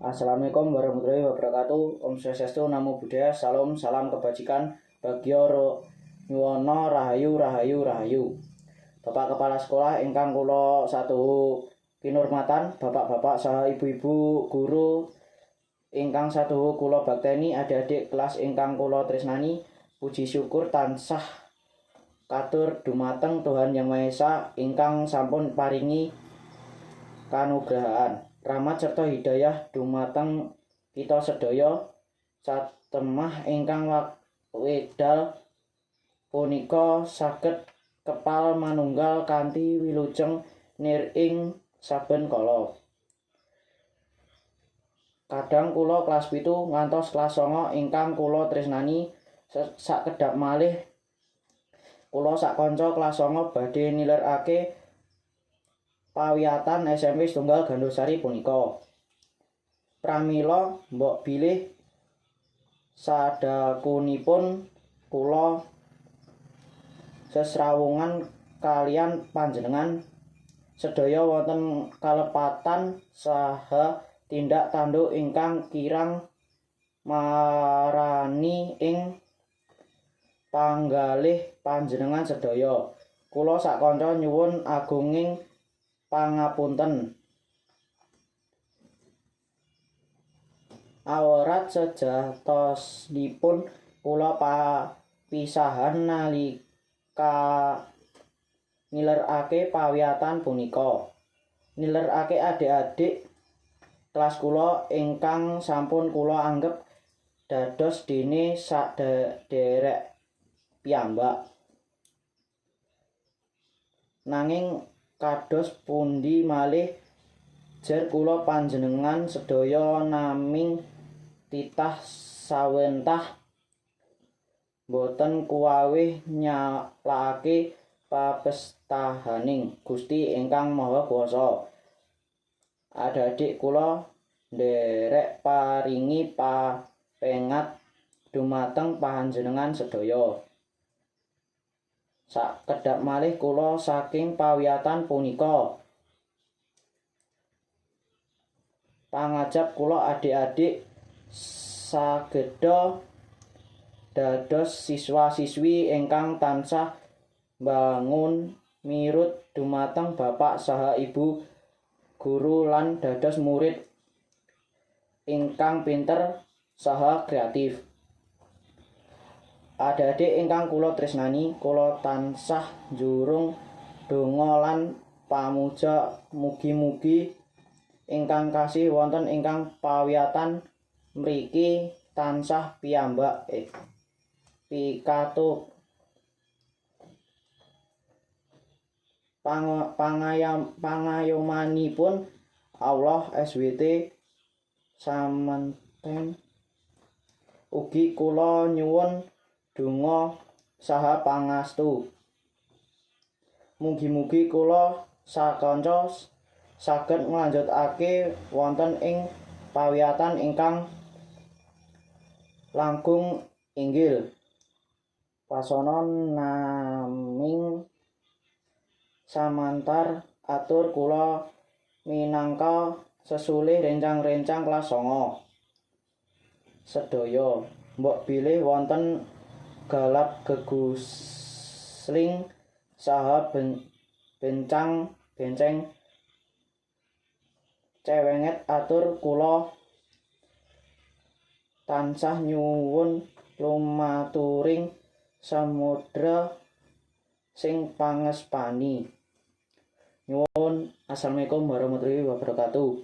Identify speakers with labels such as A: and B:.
A: Assalamualaikum warahmatullahi wabarakatuh. Om Swastiastu, Namo Buddhaya, Salam, salam kebajikan, bagyo nyuwono rahayu rahayu rahayu. Bapak Kepala Sekolah ingkang kula satuhu kinurmatan, bapak-bapak saha ibu-ibu guru ingkang satuhu kula bakteni, adik-adik kelas ingkang kula tresnani, puji syukur tansah katur dumateng Tuhan Yang Maha Esa ingkang sampun paringi kanugrahan, rahmat serta hidayah dumateng kita sedaya satemah ingkang wekdal punika saged kepal manunggal kanthi wilujeng nir ing saben kala. Kadang kula kelas 7 ngantos kelas 9 ingkang kula tresnani, sakedhap malih kula sak kanca kelas 9 badhe nilerake pawiyatan SMP Setunggal Gandusari punika. Pramila mbok bilih sadakunipun kula sesrawungan kaliyan panjenengan sedaya wonten kalepatan saha tindak tanduk ingkang kirang marani ing panggalih panjenengan sedaya. Kula sakanca nyuwun agunging pangapunten. Awrat sejatosipun kula papisahan nalika nilerake pawiyatan punika. Nilerake adik-adik kelas kula ingkang sampun kula anggep dados dene saderek piyambak. Nanging kados pundi malih jer kula panjenengan sedaya naming titah sawentah boten kuwawih nyalahake papestahaning Gusti ingkang Maha Kuwasa. Adik-adik kula nderek paringi papengat dumateng panjenengan sedaya. Sakedhap malih kula saking pawiyatan punika. Pangajap kula adik-adik sageda dados siswa-siswi ingkang tansah mbangun mirut dumateng bapak saha ibu guru lan dados murid ingkang pinter saha kreatif. Adik-adik ingkang kula tresnani, kula tansah njurung donga lan pamuja mugi-mugi ingkang kasih wonten ingkang pawiyatan mriki tansah piyambak pikatuk pangayomanipun Allah SWT samenten. Ugi kula nyuwun donga saha pangastu. Mugi-mugi kula sakanca saged nglanjutake wonten ing pawiyatan ingkang langkung inggil. Wasana naming samantar atur kula minangka sesulih rencang-rencang kelas 9 sedaya. Mbok bilih wonten galap gegusling saha bencang benceng cewenget atur kula tansah nyuwun lumaturing samudra sing pangespani. Nyuwun. Assalamualaikum warahmatullahi wabarakatuh.